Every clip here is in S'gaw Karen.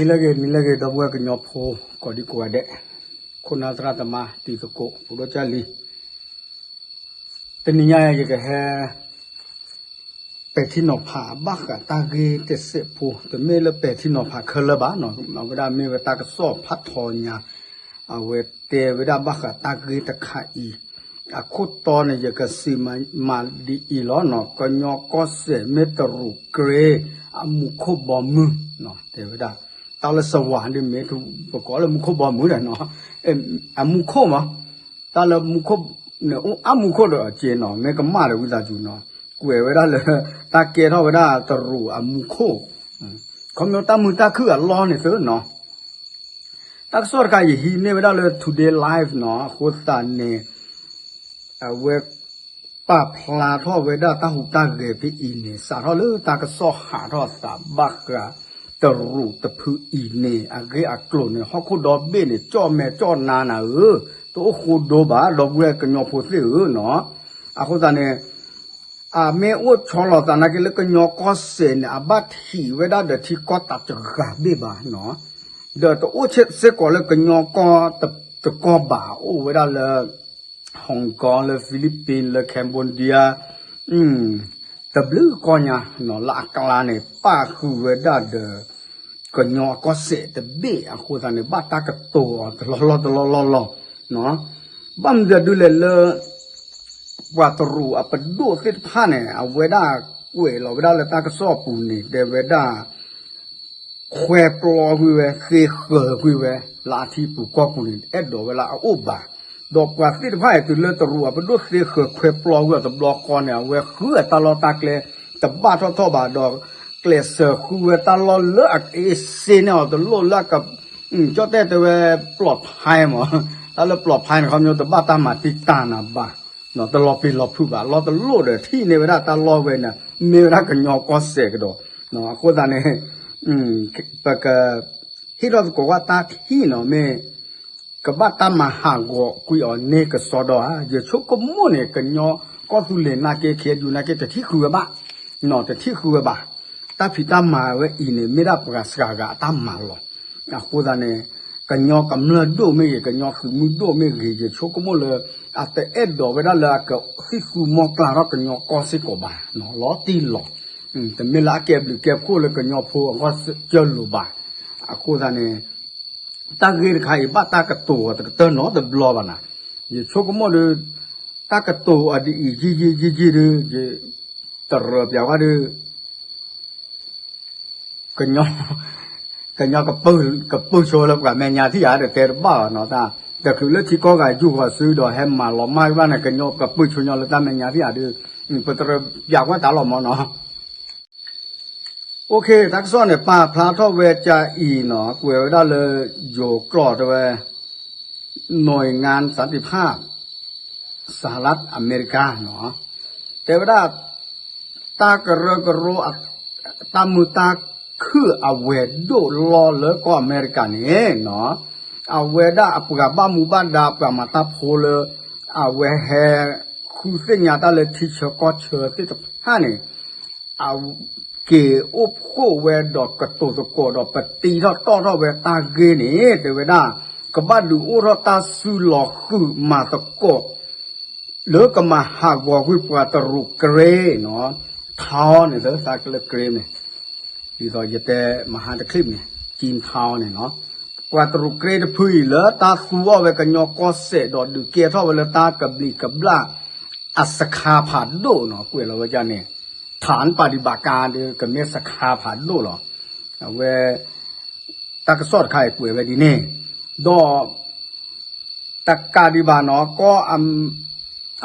နံၤလၢအဂ့ၤ နံၤလၢအဂ့ၤ ဒီပုၢ်ဝဲၢ်ကညီဖိ ကိးဒံကိးဂၤဒဲး, ခိၣ်နၢ်သရၣ်သမါ တံၤသကိး ဖိဒိၣ်ကၢ်လံၤ, တနံၤညါအံၤ ယကဟဲ ပဲာ်ထံနီၤဖးဘၣ်ဃးတၢ်ဂ့ၢ်တစဲးဖိ, တမ့ၢ်လၢပဲာ်ထံနီၤဖးခဲလၢာ်ဘၣ်နီၤ, အဝဲဒၣ်မ့ၢ်ဝဲတၢ်ကစီၣ်ဖးထီညါ, အဝဲတဲဝဲဒၣ်ဘၣ်ဃးတၢ်ဂ့ၢ်တခါအံၤ, အခိၣ်တီန့ၣ် ယကစံးမးဒ်အံၤလီၤနီၤ, ကညီကီၢ်စဲၣ်မ့ၢ်တရူးကြ့ အမူခိၣ်ဘီမုၢ်, တဲဝဲဒၣ်, တၢ်လၢစဝးဒ်မ့ၢ် ပကိးလၢမူခိၣ်ဘီမုၢ်ဒီးနီၤ, အမူခိၣ်မး, တၢ်လၢမူခိၣ်န့ၣ် အိၣ်အါမူခိၣ်ဒီးအက့နီၤ, မ့ၢ်ကမၣ်ဒီးဝံသးစူၤနီၤ, ကွဲးဝဲဒၣ်လၢ တၢ်ကဲထီၣ်ဝဲဒၣ်တရူးအမူခိၣ်, ခီဖျိတၢ်မုာ်တၢ်ခုၣ်အလီၢ်န့ၣ်သ့နီၤ, တၢ်ကစီၣ်တခါ ယဟံးန့ၢ်ဝဲဒၣ်လၢ Today Live နီၤ, အဃိသတးန့ၣ် အဝဲ ပာ်ဖျါထီၣ်ဝဲဒၣ်တၢ်ဟူးတၢ်ဂဲၤဖဲအံၤန့ၣ် စးထီၣ်လၢတၢ်ကစီၣ်ဟးထီၣ်အသးဘၣ်ဃး တရူးတဖုအံၤန့ၣ် အဂ့ၢ်အကျိၤန့ၣ် ဟီၣ်ခိၣ်ဒီဘ့ၣ်န့ၣ် ကၠီၣ်မဲာ်ကၠီၣ်နါနၤဧၢ, တအိၣ်ဃိဒိဘၣ် ဒီပုၢ်ဝဲၢ်ကညီဖိသ့ၣ်ဧၢနီၤ, အဃိသတးန့ၣ် အမ့ၢ်အိၣ်ဆီလီၤသးနာ်က့လၢကညီကီၢ်စဲၣ်န့ၣ် အဘၣ်ထံးဝဲဒၣ်ဒီးထံကီၢ်တၢ်တဂၤဘ့ၣ်ဘၣ်နီၤ, ဒီးတအိၣ်စ့ၢ်ကီးလၢကညီကီၢ်တကီၢ်ဘၣ် အိၣ်ဝဲဒၣ်လၢ Hong Kong လၢ Philippines လၢ Cambodia တဘျုးကီၢ်ညါနီၤ, လၢအကျါန့ၣ် ပၣ်ဃုာ်ဝဲဒၣ်ဒီး ကညီအကီၢ်စဲၣ်တဘ့ၣ်အဃိသတးန့ၣ် ဘၣ်တၢ်ကတိၤအီၤတလီၢ်လီၢ်တလီၢ်လီၢ်လီၢ်, ဘၣ်မနုၤဒုလဲၣ်လၢ ပှၤတရူးအပဒိၣ်သ့ၣ်တဖၣ်န့ၣ် အဝဲဒၣ်ကွဲးလီၤဝဲဒၣ်လၢတၢ်ကစီၣ်အပူၤန့ၣ် တဲဝဲဒၣ် ခွဲပျီကွံာ်ဝဲ သ့ဃၢၤကွံာ်ဝဲ လၢအထံပူၤကီၢ်ပူၤန့ၣ် အဲၣ်ဒိးဝဲလၢအအိၣ်ဘၣ်, ဒီးပှၤသ့ၣ်တဖၣ်အံၤ တုၤလၢတရူးအပဒိၣ်သ့ဃၢၤခွဲပျီကွံာ်အီၤတဘျီဃီန့ၣ် အဝဲဃုအတၢ်လီၢ်တၢ်ကျဲ တဘၣ်ထီၣ်ထီၣ်ဘၣ်ဒီး ကျဲးစၢးဃုဝဲတၢ်လီၢ်လၢအအ့စ့န့ၣ်အီၤတလိၣ်လၢအက ကၠီၣ်တဲၣ်တဲဝဲ ပျီဖဲမး, တၢ်လၢပျီဖဲန့ၣ် ခီဖျိတဘၣ်တၢ်မၤတံာ်တာ်နၤဘၣ်, တလီၤပျံၤလီၤဖုးဘၣ် လီၤတလိၣ်ဒီးထံၣ်န့ၢ်ဝဲဒၣ်တၢ်လီၢ်ဝဲန့ၣ် မ့ၢ်ဝဲဒၣ်ကညီကီၢ်စဲၣ်ကဒီး, အဃိသတးန့ၣ် ပက ဟ့ၣ်ထီၣ်သကိးဝဲတၢ်ထံၣ်နီၤ မ့ၢ် ကဘၣ်တၢ်မၤဟးဂီၤကွံာ်အီၤန့ၢ်ကစီဒီဧါ, ယဆိကမိၣ်န့ၣ် ကညီကီၢ်သူလ့ၤနာ်က့ ခ့ယုၢ်နာ်က့ တထံၣ်ဃုာ်ဝဲဘၣ်, တထံၣ်ဃုာ်ဝဲဘၣ်, တၢ်ဖံးတၢ်မၤဝဲအံၤန့ၣ် မ့ၢ်ဒၣ်ပှၤစှၤဂၤအတၢ်မၤလီၤ, အဃိသတးန့ၣ် ကညီကမျၢၢ်ဒိၣ်မ့ၢ်ဂ့ၤ ကညီသုးမုၢ်ဒိၣ်မ့ၢ်ဂ့ၤ ယဆိကမိၣ်လၢ အတအဲၣ်ဒိးဝဲဒၣ်လၢအကသံၣ်သူမီကျၤထီၣ်ကညီကီၢ်စ့ၢ်ကီးဘၣ်, လီၤတံၢ်လီၤ, တမ့ၢ်လၢအကဲဘျုးကဲဖှိၣ်လၢကညီဖိအဂီၢ်စၢၤလိာ်ဘၣ်, အဃိသတးန့ၣ် တၢ်ဂ့ၢ်တခါအံၤ ဘၣ်တၢ်ကတိၤအီၤတကတၢၢ်နီတဘျီဘၣ်နၤ, ယဆိကမိၣ်ဒီး တၢ်ကတိၤအီၤဒ်အံၤ ယံာ်ယံာ်ယံာ်ယံာ်ဒီး ယတရၢပျးဝဲဒီး ကညီ ကညီကပုၢ်ဆိလၢပှၤမဲာ်ညါထံၣ်ဧါဒီး တဲတဘၣ်ဘၣ်နီၤ, တချုးလၢထံကီၢ်ဂၤယူၢ်ဃီၤစုဒီး ဟဲမၤလီၤမၢ်ဘၣ်န့ၣ် ကညီကပုၢ်ဆိညီလၢတၢ်မဲာ်ညါထံၣ်ဧါဒီး ပတရၢပျးကွၢ်တၢ်လီၤမၢ်နီၤ. အိၣ်ခ့ တၢ်ကစီၣ်န့ၣ် ပာ်ဖျါထီၣ်ဝဲကါအံၤနီၤ, ကွဲးဝဲဒၣ်လၢ ယိၤကျိာ်တဲဝဲ နွံငါစၣ်တံၣ်ဖၣ် စဟလၢအမဲရကၤနီၤ, တဲဝဲဒၣ် တၢ်ကရၢကရိ တၢ်မုာ်တၢ်ခုၣ်အဝဲၤဒိၣ်လီၢ်လၢကီၢ်အမဲရကၤန့ၣ်နီၤ, အဝဲဒၣ်အပှၤဘၣ်မူဘၣ်ဒါ ပှၤမၤတၢ်ဖိလၢ အဝဲဟဲဃုသ့ၣ်ညါတၢ်လၢထံဆၢကီၢ်ဆၢသ့ၣ်တဖၣ်န့ၣ် အက့ၤအိၣ်ဖှိၣ်ဝဲဒီးကတိၤသကိးဒီးပတံထီၣ်တီၣ်ထီၣ်ဝဲတၢ်ဂ့ၢ်န့ၣ် တဲဝဲဒၣ် ကဘၣ်ဒုးအိၣ်ထီၣ်တၢ်စုလီၤဃုာ်မၤသကိး လၢကမၤဟးဂီၤကွံာ်ပှၤတရူးကြ့နီၤ, ထီန့ၣ် သးကလၢကြ့န့ၣ် ဒ်သိးယတဲမဟါတချံးန့ၣ် ကၠံထီန့ၣ်နီၤ, ပှၤတရူးကြ့တဖုအံၤလၢတၢ်သူအီၤဝဲကညီကီၢ်စဲၣ်ဒီးဒုးကဲထီၣ်ဝဲလၢတၢ်ကဘျံးကဘျၣ် အစခါဖးဒိၣ်နီၤ, ကွဲးလီၤဝဲဒ်န့ၣ် ฐานปฏิบัติการ ဒီးကမ့ၢ်စခါဖးဒိၣ်လီၤ. အဝဲ တၢ်ကစီၣ်တခါအံၤကွဲးဝဲဒ်န့ၣ်, ဒီး တကးဒံးဘၣ်နီၤ, ကီၢ်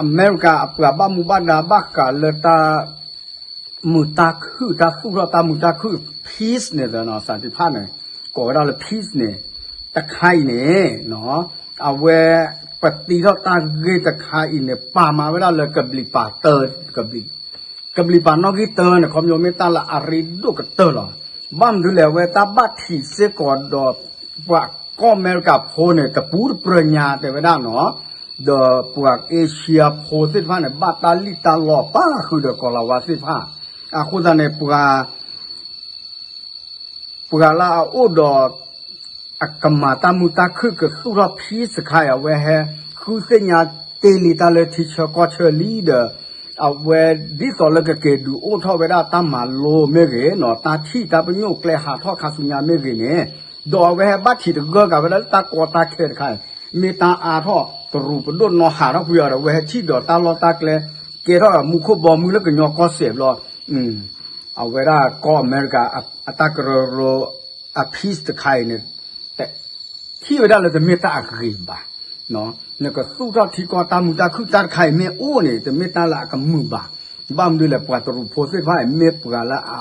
အမဲရကၤအပှၤဘၣ်မူဘၣ်ဒါဘၣ်ဃးလၢတၢ် မုာ်တၢ်ခုၣ် တၢ်သူၣ်ထီၣ်တၢ်မုာ်တၢ်ခုၣ် peace န့ၣ်သနီၤ သးတဖၣ်န့ၣ် ကိးဝဲဒၣ်လၢ peace န့ၣ် တခါအံၤန့ၣ် အဝဲ ပတံထီၣ်တၢ်ဂ့ၢ်တခါအံၤန့ၣ် ပာ်မၤဝဲဒၣ်လၢကဘျံးပၤတၢ ကဘျံး ကဘျံးပၤနီၣ်ဂံၢ်တၢန့ၣ် ခီဖျိမ့ၢ်တၢ်လၢအရ့ဒိၣ်ကတၢၢ်လီၤ. ဘၣ်မနုၤလဲၣ် အဝဲတၢ်ဘၣ်ထံးစ့ၢ်ကီးဒီး ပှၤကီၢ်အမဲရကၤဖိန့ၣ် တပူၤတပြၢညါတဲဝဲဒၣ်နီၤ, ဒီးပှၤအ့ရှံယါဖိသ့ၣ်တဖၣ်န့ၣ် ဘၣ်တၢ်လံၣ်တၢ်လီပၣ်ဃုာ်ဒီးကီၤလၤဝါသ့ၣ်တဖၣ်, အဃိသတးန့ၣ် ပှၤ ပှၤလၢအအိၣ်ဒီး အကမၤတၢ်မုာ်တၢ်ခုၣ်ကသူၣ်ထီၣ် peace တခါအံၤ အဝဲဟဲဃုသ့ၣ်ညါတ့ၢ်လံတၢ်လၢထံဆၢကီၢ်ဆၢလံဒီး အဝဲဒ်သိးလၢကက့ၤဒုးအိၣ်ထီၣ်ဝဲဒၣ်တၢ်မၤလိမ့ၢ်ဂ့ၤနီၤ တၢ်ထံၣ်တၢ်ပညိၣ်ကျဲဟးထီၣ်ခါဆူညါမ့ၢ်ဂ့ၤန့ၣ် ဒီးအဝဲဟဲဘၣ်ထံးတဂၢၢ်ကးဝဲဒၣ်လၢတၢ်ကီတၢ်ခဲတခါအံၤ မ့ၢ်တၢ်အါထီၣ်တရူးပဒိၣ်နီၢ်ဟးထီၣ်ကွံာ်အီၤဒီး အဝဲဟဲထံၣ်ဒီးတၢ်လီၢ်တၢ်ကျဲ ကဲထီၣ်မူခိၣ်ဘီမုၢ်လၢကညီကီၢ်စဲၣ်ဘျီ အဝဲဒၣ်ကီၢ်အမဲရကၤ အတၢ်ကရၢကရိ အ peace တခါအံၤန့ၣ် ထံၣ်ဝဲဒၣ်လၢတမ့ၢ်တၢ်အဂ့ၤဘၣ်. နကသူၣ်ထီၣ်ထံကီၢ်တၢ်မုာ်တၢ်ခုၣ်တၢ်တခါအံၤမ့ၢ်အိၣ်န့ၣ် တမ့ၢ်တၢ်လၢအကမုာ်ဘၣ်. ဘၣ်မနုၤလဲၣ် ပှၤတရူးဖိသ့ၣ်တဖၣ်အံၤ မ့ၢ်ပှၤလၢအ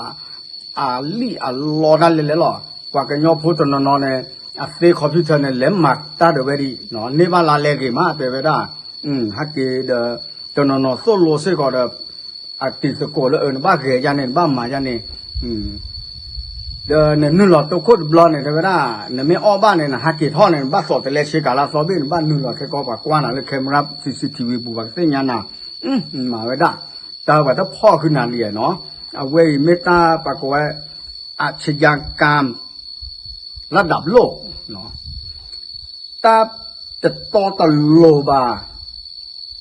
အလံၣ်အလီတၢ်လဲၤလဲၤလီၤ. ပှၤကညီဖိတနီၤနီၤန့ၣ် အသ့ computer န့ၣ် လဲၤမၤတၢ်ဒီးဝဲဒၣ် န့ၢ်ဘၣ်လါလဲဂ့ၤမး တဲဝဲဒၣ် ဟဲက့ၤဒီး တနီၤနီၤသိၣ်လိစ့ၢ်ကီးဒီး အတံၤသကိးလၢအၢ နဘၣ်ဂဲၤယါန့ၣ် နဘၣ်မၤယါန့ၣ် ဒီးနနုာ်လီၤတိခိၣ်တဘျီန့ၣ် တဲဝဲဒၣ် နမ့ၢ်အီၣ်ဘၣ်န့ၣ် နဟးက့ၤထီၣ်န့ၣ် နဘၣ်သိးတလဲဆ့ကၤလၢအသီဘ့ၣ် နဘၣ်နုာ်လီၤခဲကီး ပှၤကွၢ်နၤလၢ camera စံးစံးထံဝံၤပူၤ ပှၤကသ့ၣ်ညါနၤ မၤဝဲဒၣ် တၢ်ပှၤတဖီၣ်ဃုနၤလံနီၤ အဝဲအံၤမ့ၢ်တၢ်ပှၤကိးဝဲ อาชญากรรม လၢဒၣ်ပလိၣ် တၢ်တတီတလိၤဘၣ်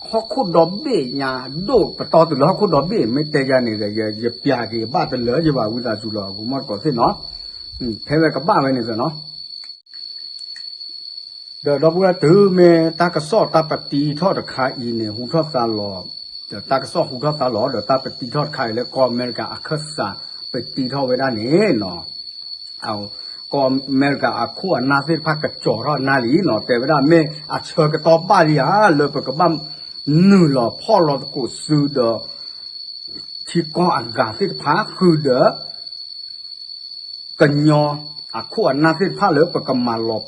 ဟီၣ်ခိၣ်ဒီဘ့ၣ်ညါ ဒိၣ်ပတီတုၤလၢဟီၣ်ခိၣ်ဒီဘ့ၣ် မ့ၢ်တဲယၤန့ၣ် ယပျးက့ၤဘၣ်တလၢယဘၣ် ဝံသးစူၤလီၤ ဂီၤမီၢ်တကိးသ့ၣ်နီၤ ဖဲဝဲကဘၣ်ဝဲန့ၣ်နီၤ ဒီးဒီပုၢ်ဝဲၢ်တုၤမ့ၢ်တၢ်ကစီၣ်တၢ်ပတံထီၣ်တခါအံၤန့ၣ် ဟူထီၣ်သါလီၤ, ဒီးတၢ်ကစီၣ်ဟူထီၣ်သါလီၤ ဒီးတၢ်ပတံထီၣ်တခါအံၤလၢကီၢ်အမဲရကၤအခၢၣ်စးပတံထီၣ်ဝဲဒၣ်န့ၣ်နီၤ ကီၢ်အမဲရကၤအခိၣ်အနၢ်သ့ၣ်တဖၣ်ကကၠီၤထီၣ်နၢ်လံနီၤ တဲဝဲဒၣ်မ့ၢ်အဆၢကတီၢ်ဘၣ်လံဧါ လၢပကဘၣ်နုာ်လီၤဖီၣ်လီၤသကိးစုဒီး ထံကီၢ်အဂၤသ့ၣ်တဖၣ်ဃုာ်ဒီး ကညီအခိၣ်အနၢ်သ့ၣ်တဖၣ်လၢပကမၤလီၤ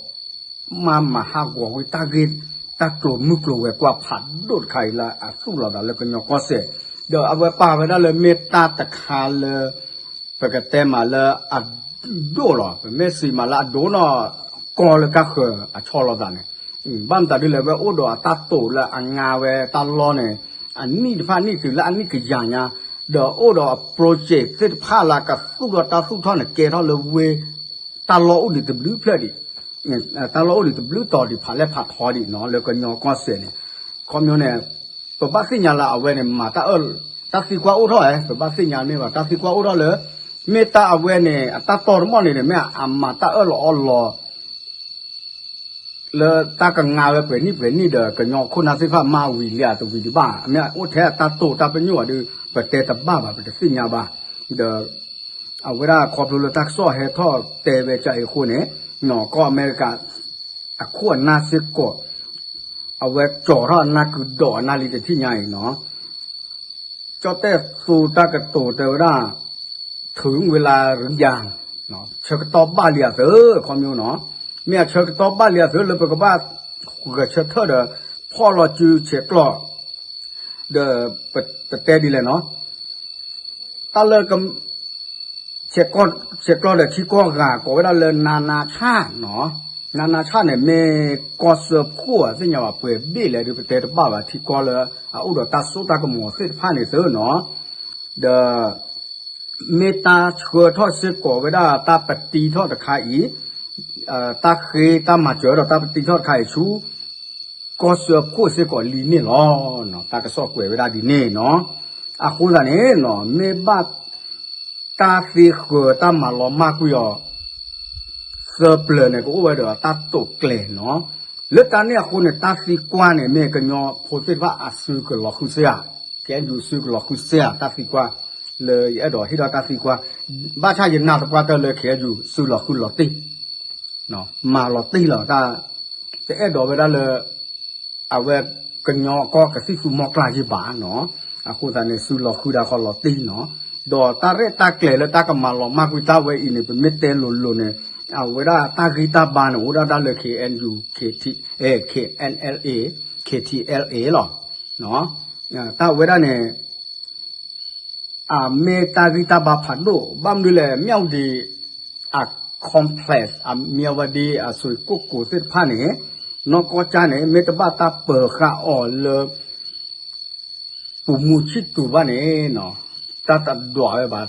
မၤမၤဟးဂီၤဝံၤတၢ်ဂ့ၢ် တၢ်ကျိၤမုၢ်ကျိၤဝဲၤကွာ်ဖးဒိၣ်တခါအံၤလၢအသူၣ်လီၤသးလၢကညီကီၢ်စဲၣ်, ဒီးအဝဲပာ်ဝဲဒၣ်လၢမ့ၢ်တၢ်တခါလၢ ပကတဲမးလၢအဒိၣ်လီၤ, ပမ့ၢ်စံးမးလၢအဒိၣ်နီၢ်ကီၢ်လၢကါဃၢၤအဆီလီၤသးန့ၣ်, ဘၣ်မတၤဒ်လဲၣ် အဝဲအိၣ်ဒီးအတၢ်တိာ်လၢအငါဝဲတၢ်လီၢ်န့ၣ် အနံၣ်တဖၣ်နံၣ်တုၤလၢအနံၣ်ကယၤညါ, ဒီးအိၣ်ဒီးအ project သ့ၣ်တဖၣ်လၢကသူၣ်ထီၣ်တၢ်သူၣ်ထီၣ်န့ၣ် ကဲထီၣ်လၢဝ့ၢ် တၢ်လီၢ်အိၣ်ဒံးတဘျုးဖျၢၣ်ဒံး, တၢ်လီၢ်အိၣ်ဒံးတဘျုးတီၤဒံး ဖးလဲၢ်ဖးထီဒံးနီၤ လၢကညီကီၢ်စဲၣ်န့ၣ်, ခီပညီန့ၣ် ပဘၣ်သ့ၣ်ညါလၢအဝဲန့ၣ် မၤတၢ်အၢၣ်, တၢ်သံကွၢ်အိၣ်ထီၣ်ဧါ, ပဘၣ်သ့ၣ်ညါမ့ၢ်ဘၣ် တၢ်သံကွၢ်အိၣ်ထီၣ်လၢ မ့ၢ်တၢ်အဝဲန့ၣ် အတၢ်တီတမီၢ်န့ၣ်န့ၣ် မ့ၢ်အမၤတၢ်အၢၣ်လီၤအီလီၤ လၢတၢ်ကငါဝဲပှဲၤနံၣ်ပှဲၤနံၣ်ဒီး ကညီခိၣ်နၢ်သ့ၣ်တဖၣ်မၤဝံၤလံဧါတဝံၤဒံးဘၣ်, မ့ၢ်အိၣ်ထဲအတၢ်တိာ်တၢ်ပညိၣ်ဧါဒီး ပတဲတဘၣ်ဘၣ် ပတသ့ၣ်ညါဘၣ်, ဒီး အဝဲဒၣ်ခီဖျိလၢတၢ်ကစီၣ်ဟဲထီၣ်တဲဝဲကအံၤအဃိန့ၣ်, ကီၢ်အမဲရကၤ အခိၣ်အနၢ်စ့ၢ်ကီး အဝဲကၠီၤထီၣ်အနၢ်ကုဒီးအနၢ်လံတထံၣ်ညါအံၤနီၤ ကၠီၣ်တဲၣ်သူတၢ်ကတိၤတဲဝဲဒၣ် ထုးဝဲလၢရံယၤ, ဆၢကတီၢ်ဘၣ်လံအသး ခီမညိနီၤ, မ့ၢ်အဆၢကတီၢ်ဘၣ်လံအသးလၢပကဘၣ် ဂဲၤဆၢထၢၣ်ဒီး ဖီၣ်လီၤစုဆဲးကျိး ဒီး ပတဲဒ်လဲၣ်နီၤ, တၢ်လၢ ဆဲးကျိးဒီးထံကီၢ်ဂၤ ကိးဝဲဒၣ်လၢနါနါဆၣ်နီၤ, နါနါဆၣ်န့ၣ် မ့ၢ်ကီၢ်စၢဖှိၣ်သ့ၣ်ညါဘၣ်ပှဲၤဘ့ၣ်လဲၣ်ဒီး ပတဲတဘၣ်ဘၣ် ထံကီၢ်လၢအအိၣ်ဒီးတၢ်စိတၢ်ကမီၤသ့ၣ်တဖၣ်န့ၣ်သ့နီၤ, ဒီး မ့ၢ်တၢ်ဆှၢထီၣ်စ့ၢ်ကီးဝဲဒၣ်တၢ်ပတံထီၣ်တခါအံၤ, တၢ်ဃ့တၢ်မၤစၢၤဒီးတၢ်ပတံထီၣ်တခါအံၤဆူ ကီၢ်စၢဖှိၣ်စ့ၢ်ကီးလံန့ၣ်လီၤ. တၢ်ကစီၣ်ကွဲးဝဲဒၣ်ဒ်န့ၣ်နီၤ, အဃိသတးန့ၣ်နီၤ မ့ၢ်ဘၣ် တၢ်သ့ဃၢၤတၢ်မၤလီၤမၢ်ကွံာ်အီၤ သၢပျၢၤန့ၣ် ကအိၣ်ဝဲဒီးတၢ်တိာ်ကျဲၤနီၤ, လၢတၢ်န့ၣ်အဃိန့ၣ် တၢ်သံကွၢ်န့ၣ် မ့ၢ်ကညီဖိသ့ၣ်တဖၣ်အစုကလီၤဃုစ့ဧါ, ကဲယူၤ စုကလီၤဃုစ့ဧါ တၢ်သံကွၢ်, လၢယအဲၣ်ဒိးဟ့ၣ်ထီၣ်တၢ်သံကွၢ်, ဘၣ်ဆၣ်ယနာ်သပှၢ်တၢၢ်လၢ ခဲယူၤ စုလီၤဃုလီၤတံၢ် မၤလီၤတံၢ်လီၤတၢ်, တအဲၣ်ဒိးဝဲဒၣ်လၢ အဝဲကညီကီၢ်ကသံၣ်သူမီကျၢ်ယ့ၢ်ဘၣ်နီၤ, အဃိသတးန့ၣ် စုလီၤဃုဒၣ်ဃီလီၤတံၢ်နီၤ, ဒီးတၢ်ရဲၣ်တၢ်ကျဲၤလၢတၢ်ကမၤလီၤမၢ်ကွံာ်တၢ်ဝဲအံၤန့ၣ် ပမ့ၢ်တဲလိၤလိၤန့ၣ် အဝဲဒၣ်တၢ်ဂံၢ်တၢ်ဘါန့ၣ် အိၣ်ဒၣ်ဒၣ်လၢ KNU, KNLA, KTLA လီၤ, တၢ်ဝဲဒၣ်န့ၣ် အမ့ၢ်တၢ်ဂံၢ်တၢ်ဘါဖးဒိၣ် ဘၣ်မနုၤလဲၣ် မၠၣ်ဝတံၤ အ complex အမၠၣ်ဝတံၤ အစွ့ၤကိၣ်ကိၤသ့ၣ်တဖၣ်န့ၣ် နီၢ်ကီၢ်ကၠၢ်န့ၣ် မ့ၢ်တဘၣ်တၢ်ပၢၤဃာ်အီၤလၢ ပူၤမူဆံၣ်တူၤဘၣ်န့ၣ် တၢ်တဒွးဝဲဘၣ်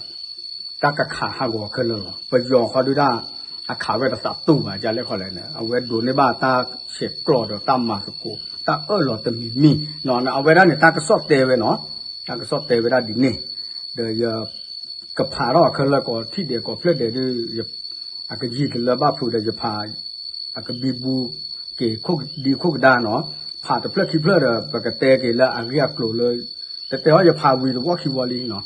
တၢ်ကခးဟးဂီၤခဲလၢာ်လီၤ. ပယီၤဃီဒုဒၣ် အခးဝဲတသးတူၢ်ဘၣ် ကလဲၣ်ခီလဲၣ်န့ၣ် အဝဲဒိးန့ၢ်ဘၣ်တၢ်ဆဲးကျိးဒီးတၢ်မၤသကိး တၢ်အၢၣ်လီၤတမံၤမံၤ အဝဲဒၣ်န့ၣ် တၢ်ကစီၣ်တဲဝဲနီၤ, တၢ်ကစီၣ်တဲဝဲဒၣ်ဒ်န့ၣ်, ဒီးယကဖးထီၣ်ခဲလၢာ်ကိးထံၣ်ဒဲးကိးဖျၢၣ်ဒဲးဒု အကယံာ်တလၢဘၣ်ဖုးဒီးယဖး အကဘံဘူက့ၤဒံခိၣ်ကဒါနီၤ, ဖးတဖျၢၣ်ခံဖျၢၣ်ဒီး ပကတဲက့ၤလၢအဂ့ၢ်အကျိၤလၢ တတဲအီၤယဖးဝံၤတဝီခံဝီလံနီၤ,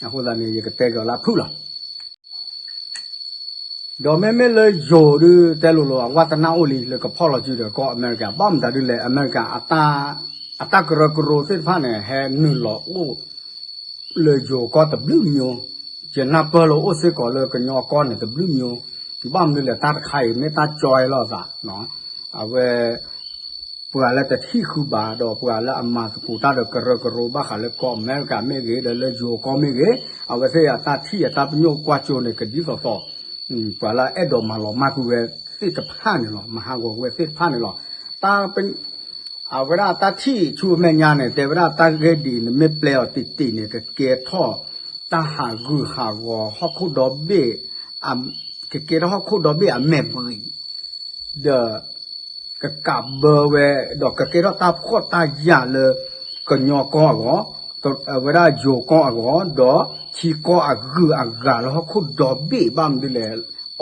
အဃိသတးန့ၣ် ယကတဲက့ၤအီၤလၢအဖုၣ်လီၤ. ဒီးမ့မ့ၢ်လၢယိၤဒုတဲလိၤလိၤ အဝဲတနၢ်အိၣ်လံလၢကဖီၣ်လီၤစုဒီးကီၢ်အမဲရကၤ ဘၣ်မတၤဒုလဲၣ် အမဲရကၤ အတၢ်ကရၢကရိသ့ၣ်တဖၣ်န့ၣ် ဟဲနုာ်လီၤအိၣ် လၢယိၤကီၢ်တဘျုးမျိုး, ယနၢ်ပၢၢ်လၢအိၣ်စ့ၢ်ကီးလၢကညီကီၢ်န့ၣ်တဘျုးမျိုး, ဘၣ်မနုၤလဲၣ် တၢ်တခါအံၤ မ့ၢ်တၢ်ကၠီအလီၤသး, အဝဲ ပှၤလၢတထံၣ်ဃုာ်ဘၣ် ဒီးပှၤလၢအမၤသကိးတၢ်ဒီးကရၢကရိဘၣ်ဃးလၢကီၢ်အမဲရကၤမ့ၢ်ဂ့ၤ ဒီးလၢယိၤကီၢ်မ့ၢ်ဂ့ၤ, အဝဲသ့ၣ်အတၢ်ထံၣ်အတၢ်ပညိၣ်ကွၢ်စိန့ၣ် ကဒ်သိးသိး ပှၤလၢအဲၣ်ဒိးမၤလီၤမၢ်ကွံာ်ဝဲသ့ၣ်တဖၣ်န့ၣ်လီၤ, မၤဟးဂီၤဝဲသ့ၣ်တဖၣ်န့ၣ်လီၤ. တၢ် အဝဲဒၣ်တၢ်ထံၣ်ဆူအမဲာ်ညါန့ၣ် တဲဝဲဒၣ်တၢ်ဂ့ၢ်ဒ်အံၤန့ၣ် မ့ၢ်ပျဲအီၤတံၢ်တံၢ်န့ၣ် ကကဲထီၣ်တၢ်ဟးဂူာ်ဟးဂီၤဟီၣ်ခိၣ်ဒီဘ့ၣ်, ကကဲထီၣ်ဟီၣ်ခိၣ်ဒီဘ့ၣ်အမဲာ်ဘှံး, ဒီး ကကးဘၢဝဲ ဒီးကကဲထီၣ်တၢ်ဖှီၣ်တၢ်ယာ်လၢ ကညီကီၢ်အဂီၢ်, အဝဲဒၣ်ယိၤကီၢ်အဂီၢ် ဒီးထံကီၢ်အဂုၤအဂၤလၢဟီၣ်ခိၣ်ဒီဘ့ၣ် ဘၣ်မနုၤလဲၣ်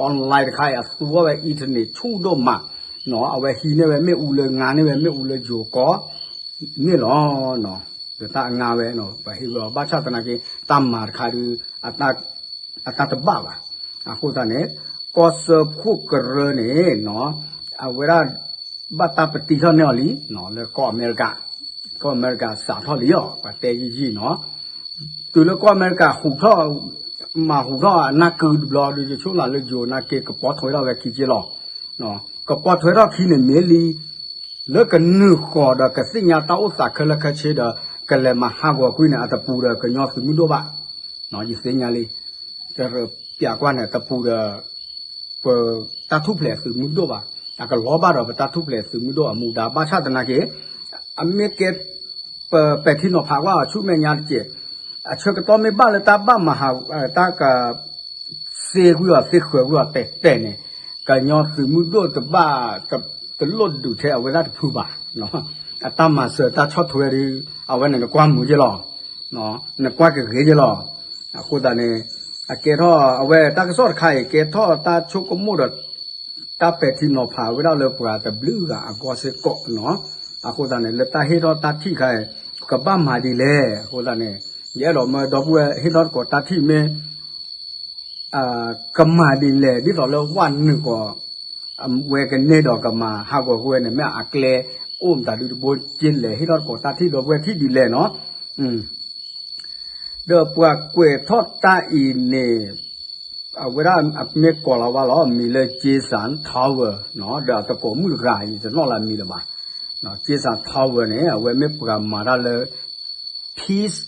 online တခါအံၤ အသူဝဲ internet ဆူၣ်ဒိၣ်မး, အဝဲဟံးန့ၢ်ဝဲမ့ၣ်အူလၢ ငါန့ၢ်ဝဲမ့ၣ်အူလၢယိၤကီၢ်န့ၣ်လီၤ. ဒီးတၢ်အငါဝဲ ပဟ့ၣ်ဝဲအီၤ ဘၣ်ဆၣ်သနာ်က့ တၢ်မၤတခါဒု အတၢ်တဘၣ်ဘၣ်. အဃိသတးန့ၣ် ကီၢ်စၢဖှိၣ်ကရၢန့ၣ် အဝဲဒၣ် ဘၣ်တၢ်ပတံထီၣ်န့ၢ်အီၤလံ လၢကီၢ်အမဲရကၤ, ကီၢ်အမဲရကၤစးထီၣ်လံအီၤ ပှၤတဲယံာ်ယံာ်နီၤ, တုၤလၢကီၢ်အမဲရကၤဟူးထီၣ် မၤဟူးထီၣ်အနၢ်ကုတဘျီဒု ယဆိကမိၣ်လၢယိၤနာ်က့ ကပိာ်ထွဲထီၣ်ဝဲခံက့လီၤ. ကပိာ်ထွဲထီၣ်ခံန့ၣ်မ့ၢ်လံ လၢကနုာ်ဃီၤဒီးကသ့ၣ်ညါတၢ်အိၣ်သးခဲလၢာ်ခဲဆ့ဒီး ကလဲၤမၤဟးဂီၤကွံာ်န့ၣ် အတပူၤဒီးကညီသုးမုၢ်ဒိၣ်ဘၣ်. ယသ့ၣ်ညါလံ ပျးကွၢ်န့ၣ် တပူၤဒီး ပတၢ်ထူၣ်ဖျဲးသုးမုၢ်ဒိၣ်ဘၣ်, အကလီၤဘၣ်ဒီးပတၢ်ထူၣ်ဖျဲးသုးမုၢ်ဒိၣ်အမူဒါ ဘၣ်ဆၣ်သနာ်က့ အမ့ၢ်ကဲ ပပဲာ်ထံနီၤဖးကွၢ်အီၤဆူမဲာ်ညါတက့ၢ်, အဆၢကတီၢ်မ့ၢ်ဘၣ်လၢတၢ်ဘၣ်မၤဟး တၢ်က စ့ကွံာ်အီၤသ့ဃၢၤကွံာ်အီၤတဲာ်တဲာ်န့ၣ်, ကညီသုးမုၢ်ဒိၣ်တဘၣ် တလိၣ်ဒုးထဲအဝဲဒၣ်တဖုဘၣ်. အတၢ်မၤစၢၤတၢ်ဆီၣ်ထွဲဒီး အဝဲန့ၣ်နကွၢ်မုာ်က့လီၤ, နကွၢ်ကဂ့ၤက့လီၤ. အဃိသတးန့ၣ် အကဲထီၣ်အဝဲတၢ်ကစီၣ်တခါအံၤ ကဲထီၣ်တၢ်ဆိကမိၣ်ဒီး တၢ်ပဲာ်ထံနီၤဖးဝဲဒၣ်လၢပှၤတဘျုးဂၤအဂီၢ်စ့ၢ်ကီးနီၤ. အဃိသတးန့ၣ် လၢတၢ်ဟ့ၣ်ထီၣ်တၢ်ထံၣ်ခါအံၤ ကဘၣ်မၤဒ်လဲၣ်. အဃိသတးန့ၣ် ယအဲၣ်ဒိးမၢဒီပုၢ်ဝဲၢ်ဟ့ၣ်ထီၣ်သကိးတၢ်ထံၣ်မ့ၢ် ကမၤဒ်လဲၣ် ဒ်သိးလၢဝဲနုာ်ကီး ဝဲကန့ၢ်ဒီးကမၤဟးဂီၤဃုာ်ဝဲန့ၣ် မ့ၢ်အကျဲအိၣ်မတၤဒုတဘိ က့လဲၤဟ့ၣ်ထီၣ်သကိးတၢ်ထံၣ်ဒီပုၢ်ဝဲၢ်ထံၣ်ဒ်လဲၣ်နီၤ. ဒီးပှၤကွဲးထီၣ်တၢ်အံၤန့ၣ် အဝဲဒၣ်မ့ၢ်ကိးလီၤဝဲလီၤ မံၤလၢ Jason Tower နီၤ ဒီးအသကိးမုၣ်တဂၤ ယတနီၣ်လၢအမံၤလၢၤဘၣ်. Jason Tower န့ၣ် အဝဲမ့ၢ်ပှၤမၤတၢ်လၢ peace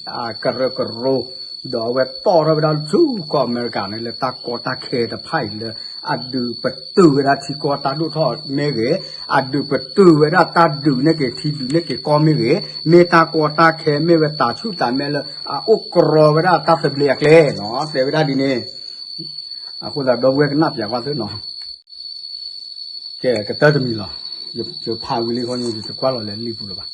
ကရၢကရိ ဒီးအဝဲတီၣ်ထီၣ်ဝဲဒၣ်ဆူကီၢ်အမဲရကၤန့ၣ် လၢတၢ်ကီတၢ်ခဲတဖၣ်အံၤလၢ အဒုးပတုာ်ဝဲဒၣ်ထံကီၢ်တၢ်ဒိၣ်ထီၣ်မ့ၢ်ဂ့ၤ, အဒုးပတုာ်ဝဲဒၣ်တၢ်ဒုးန့ၢ်က့ၤထံဒုးန့ၢ်က့ၤကီၢ်မ့ၢ်ဂ့ၤ, မ့ၢ်တၢ်ကီတၢ်ခဲမ့ၢ်ဝဲတၢ်ဆူၣ်တၢ်မဲလၢ အအိၣ်ကြီဝဲဒၣ်တၢ်သဘျ့အကျဲနီၤ တဲဝဲဒၣ်ဒ်န့ၣ်. အဃိသတးဒီပုၢ်ဝဲၢ်ကနၣ်ပျးကွၢ်သုနီၤ. ကဲ ကတၢၢ်တမံၤလီၤ. ယဖးဝံၤလံဃီန့ၣ် ယတကွၢ်လီၤလၢလံာ်ပူၤလၢၤဘၣ်.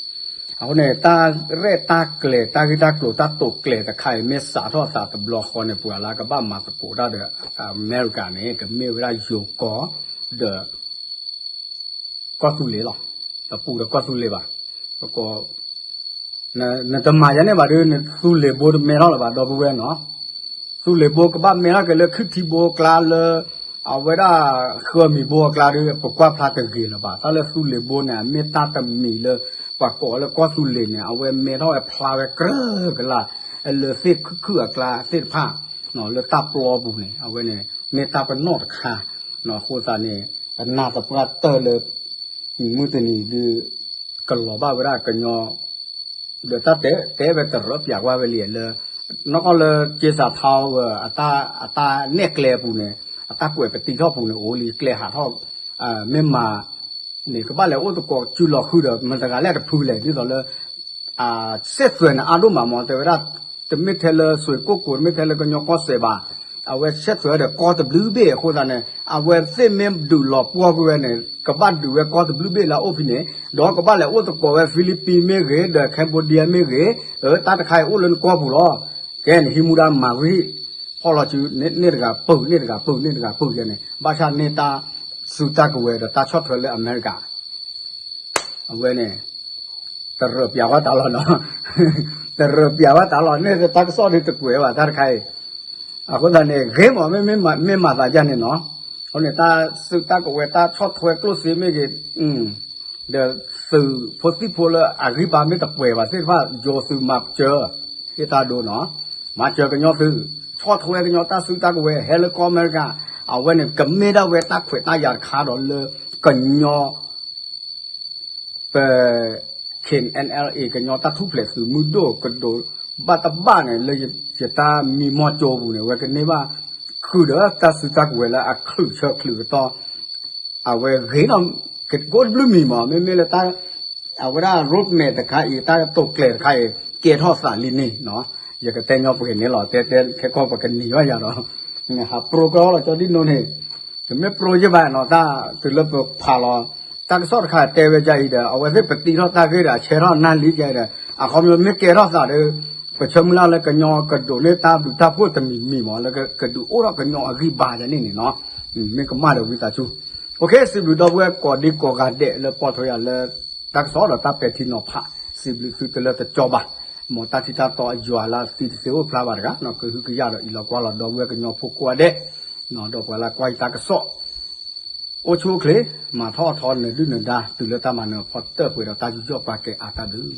အဃိန့ၣ် တၢ်ရဲၣ်တၢ်ကျဲၤ တၢ်ဂ့ၢ်တၢ်ကျိၤ တၢ်တိာ်ကျဲၤတခါအံၤ မ့ၢ်စးထီၣ်သးတဘျီဃီန့ၣ် ပှၤလၢကဘၣ်မၤသကိးတၢ်ဒီး အမဲရကၤန့ၣ် ကမ့ၢ်ဝဲဒၣ်ယိၤကီၢ် ဒီး ကီၢ်သူလ့ၤလီၤ. တပူၤဒီးကီၢ်သူလ့ၤဘၣ်. ပကိး နတမၤယၤန့ၣ်ဘၣ်ဒီး နသူလ့ၤဘိတမဲထီၣ်လၢၤဘၣ် ဒီပုၢ်ဝဲၢ်နီၤ. သူလ့ၤဘိကဘၣ်မဲထီၣ်က့ၤလၢခုၣ်ထံဘိအကျါလၢ အဝဲဒၣ်ဃၢမံၤဘိအကျါဒီး ပကွၢ်ဖျါတဂ့ၤလၢၤဘၣ်. တၢ်လၢသူလ့ၤဘိန့ၣ် အမ့ၢ်တၢ်တမံၤလၢ ပှၤကိးလၢကီၢ်သူလ့ၤန့ၣ် အဝဲမဲထီၣ်ဝဲဖျါဝဲကြၢးကလာ် လၢသ့ၣ်ခုၣ်ခုၣ်အကျါသ့ၣ်တဖၣ် လၢတၢ်ပျီပူၤန့ၣ် အဝဲန့ၣ် မ့ၢ်တၢ်ပနီၣ်တခါ အဃိသတးန့ၣ် ပနာ်သပှၢ်တၢၢ်လၢ မုၢ်တနံၤဒုး ကလီၤဘၣ်ဝဲဒၣ်ကညီ ဒီးတၢ်တဲ တဲဝဲတရၢပျးကွၢ်ဝဲလံလၢ နီၢ်ကီၢ်လၢ က့စးထီဝဲ အတၢ်နဲၣ်ကျဲအပူၤန့ၣ် အတၢ်ကွဲးပတံထီၣ်ပူၤန့ၣ် အိၣ်လံကျဲဟးထီၣ် မ့ၢ်မၤ န့ၣ် ကဘၣ်လဲၤအိၣ်သကိးစုလီၤဃုာ်ဒီး မတၤတဂၤလဲၣ်တဖုလဲၣ် ဒ်သိးလၢ စ့ၢ်သွဲၣ်န့ၣ်အါဒိၣ်မးမ့ၢ် တဲဝဲဒၣ် တမ့ၢ်ထဲလၢစွ့ၣ်ကိၣ်ကိၤ တမ့ၢ်ထဲလၢကညီကီၢ်စဲၣ်ဘၣ် အဝဲဆဲးထွဲဒီးကီၢ်တဘျုးဘ့ၣ်အဃိသတးန့ၣ် အဝဲသ့ၣ်မ့ၢ်ဒုးလီၤပှီၢ်ကွံာ်ဝဲန့ၣ် ကဘၣ်ဒုးဝဲကီၢ်တဘျုးဘ့ၣ်လၢအအိၣ်ဖဲန့ၣ် ဒီးကဘၣ်လဲၤအိၣ်သကိးဝဲ Philippines မ့ၢ်ဂ့ၤ ဒီး Cambodia မ့ၢ်ဂ့ၤ တၢ်တခါအံၤအိၣ်လၢနကီၢ်ပူၤလီၤ. ကဲန့ၣ် ဟံးမူဒါမၤဂံၢ် ဖီၣ်လီၤစု န့ၢ်တဂၤပၢၢ် န့ၢ်တဂၤပၢၢ် န့ၢ်တဂၤပၢၢ်ယဲန့ၣ် ဘၣ်ဆၣ်န့ၢ်တၢ်စုတၢ်ကဝဲၤဒီးတၢ်ဆီၣ်ထွဲလၢအမဲရကၤ အဝဲန့ၣ် တရၢးပျးဝဲတၢ်လီၢ်နီၤ တရၢးပျးဝဲတၢ်လီၢ် န့ၣ်တၢ်ကစီၣ်ဒုးတကွဲးဘၣ်တၢ်တခါအံၤ အဃိသတးန့ၣ် ဂ့ၤမး မ့မ့ၢ်မၤသးဒ်န့ၣ်နီၤ အဃိန့ၣ် တၢ်စုတၢ်ကဝဲၤ တၢ်ဆီၣ်ထွဲကျိၣ်စ့မ့ၢ်ဂ့ၤ ဒီးသုးဖိသံၣ်ဖိလၢအဂံၢ်ဘါမ့ၢ်တပှဲၤဘၣ်သ့ၣ်တဖၣ် ယိၤသုးမၤစၢၤ ဟ့ၣ်တၢ်ဒိနီၤ မၤစၢၤကညီသုး ဆီၣ်ထွဲကညီတၢ်စုတၢ်ကဝဲၤ ဟဲလၢကီၢ်အမဲရကၤ အဝဲန့ၣ် ကမ့ၢ်ဒၣ်ဝဲတၢ်ခွဲးတၢ်ယာ်တခါဒီးလၢ ကညီ ပ K N L A ကညီတၢ်ထူၣ်ဖျဲးသုးမုၢ်ဒိၣ်ကဒိးဘၣ်တဘၣ်န့ၣ် လၢယတၢ်မံမီၢ်ကၠိပူၤန့ၣ် ဝဲကန့ၢ်ဘၣ် ခုၣ်ဒီးတၢ်စုတၢ်ကဝဲၤလၢအချုးဆၢချုးကတီၢ် အဝဲဂ့ၤနီၤ ကအိၣ်တဘျုးမံၤမး မ့မ့ၢ်လၢတၢ် အဝဲဒၣ် roadmap တခါအံၤ တၢ်တိာ်ကျဲၤတခါအံၤ ကဲထီၣ်သးလံန့ၣ်နီၤ ယကတဲညီပှဲၤန့ၣ်လီၤ တဲတဲခဲကီၢ်ပကနံၤဘၣ်ယၤဒီး ဟးပြိကီၢ်လီၤ ကၠီဒံၣ်နိန့ၣ် တမ့ၢ်ပြိယဘၣ်နီၤ တၢ်တုၤလၢပဖးလီၤ တၢ်ကစီၣ်တခါတဲဝဲဒ်အံၤဒီး အဝဲသ့ၣ်ပတံထီၣ်တၢ်ဂ့ၢ်ဒီး အဆဲးထီၣ်နၢ်လံဒ်အံၤဒီး အခီပညီမ့ၢ်ကဲထီၣ်သးဒီး ပဆၢမုၢ်လၢ်လၢကညီကဒိးန့ၢ်တၢ်ဘျုးတၢ်ဖှိၣ်တမံၤမံၤမး လၢကဒုးအိၣ်ထီၣ်ကညီအဂံၢ်ဘါယၤန့ၣ်န့ၣ်နီၤ မ့ၢ်ကမၣ်ဒီးဝံသးစူၤ OK စံးဘျုးဒီပုၢ်ဝဲၢ်ကိးဒံကိးဂၤဒဲးလၢပိာ်ထွဲယၤလၢ တၢ်ကစီၣ်ဒီးတၢ်ပဲာ်ထံနီၤဖး စံးဘျုးသုတလၢတကၠီဘၣ် မ်တၢ်ထံၣ်တၢ်တီအယွၤလၢအသံတသ့အိၣ်ဖျါဘၣ်တဂၤ ကဟုကယာ်ဒီးအံးလီၤကွၢ်လီၤဒီပုၢ်ဝဲၢ်ကညီဖိကိးဂၤဒဲး ဒီးပှၤလၢကွၢ်ယတၢ်ကစီၣ် အိၣ်ဆူၣ်အိၣ်ချ့ မၤထီၣ်အထီနၢၤဒုၣ်နၢၤဒါ တုၤလၢတၢ်မၤနၢၤဖီတၢၣ်ပှဲၤဒီးတၢ်ယူးယီၣ်ပာ်ကဲအါတၢ်ဘျုး